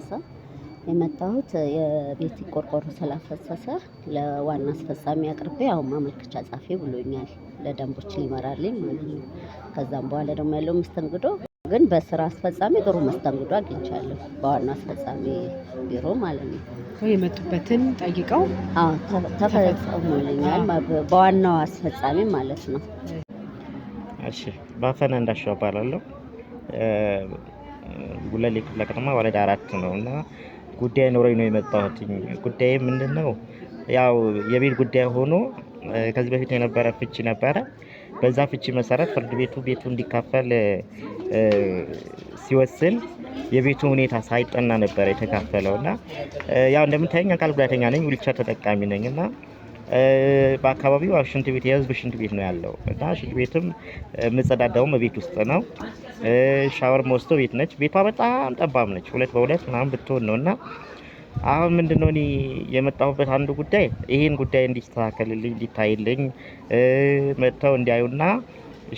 ታደሰ። የመጣሁት የቤት ቆርቆሮ ስላፈሰሰ ለዋና አስፈጻሚ አቅርቤ አሁን ማመልከቻ ጻፊ ብሎኛል። ለደንቦች ሊመራልኝ ማለት ነው። ከዛም በኋላ ደግሞ ያለው መስተንግዶ ግን በስራ አስፈጻሚ ጥሩ መስተንግዶ አግኝቻለሁ። በዋና አስፈጻሚ ቢሮ ማለት ነው። የመጡበትን ጠይቀው አዎ፣ ተፈጽሞልኛል። በዋናው አስፈጻሚ ማለት ነው። እሺ፣ ባፈና እንዳሻው እባላለሁ። ጉለሌ ክፍለ ከተማ ወረዳ 4 ነው እና ጉዳይ ኖሮኝ ነው የመጣሁት። ጉዳይ ምንድን ነው? ያው የቤት ጉዳይ ሆኖ ከዚህ በፊት የነበረ ፍቺ ነበረ። በዛ ፍቺ መሰረት ፍርድ ቤቱ ቤቱ እንዲካፈል ሲወስን የቤቱ ሁኔታ ሳይጠና ነበረ የተካፈለው እና ያው እንደምታየኝ አካል ጉዳተኛ ነኝ፣ ዊልቸር ተጠቃሚ ነኝ እና በአካባቢው ሽንት ቤት የህዝብ ሽንት ቤት ነው ያለው እና ሽንት ቤትም የምጸዳዳውም ቤት ውስጥ ነው። ሻወር መወስዶ ቤት ነች። ቤቷ በጣም ጠባብ ነች። 2 በ2 ምናምን ብትሆን ነው እና አሁን ምንድነው እኔ የመጣሁበት አንዱ ጉዳይ ይሄን ጉዳይ እንዲስተካከልልኝ፣ እንዲታይልኝ፣ መጥተው እንዲያዩና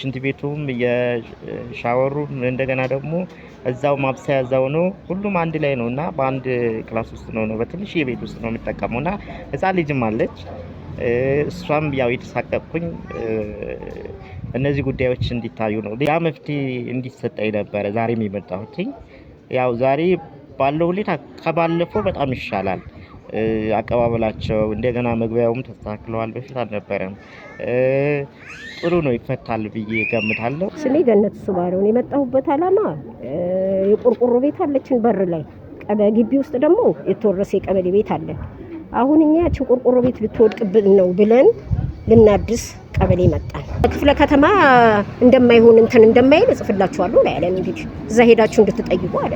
ሽንት ቤቱም የሻወሩም እንደገና ደግሞ እዛው ማብሰያ እዛው ነው። ሁሉም አንድ ላይ ነው እና በአንድ class ውስጥ ነው በትንሽ የቤት ውስጥ ነው የምጠቀመው እና ህፃን ልጅም አለች። እሷም ያው የተሳቀቅኩኝ እነዚህ ጉዳዮች እንዲታዩ ነው። ያ መፍትሄ እንዲሰጠኝ ነበረ ዛሬም የመጣሁትኝ። ያው ዛሬ ባለው ሁኔታ ከባለፈው በጣም ይሻላል። አቀባበላቸው እንደገና መግቢያውም ተስተካክለዋል። በፊት አልነበረም። ጥሩ ነው፣ ይፈታል ብዬ ገምታለሁ። ስሜ ገነት ሱባለው ነው። የመጣሁበት ዓላማ የቆርቆሮ ቤት አለችን በር ላይ፣ ግቢ ውስጥ ደግሞ የተወረሰ የቀበሌ ቤት አለን። አሁን እኛ ያችን ቆርቆሮ ቤት ልትወድቅብን ነው ብለን ልናድስ ቀበሌ መጣን። ክፍለ ከተማ እንደማይሆን እንትን እንደማይል እጽፍላችኋለሁ ላይ ያለን፣ እንግዲህ እዛ ሄዳችሁ እንድትጠይቁ አለ።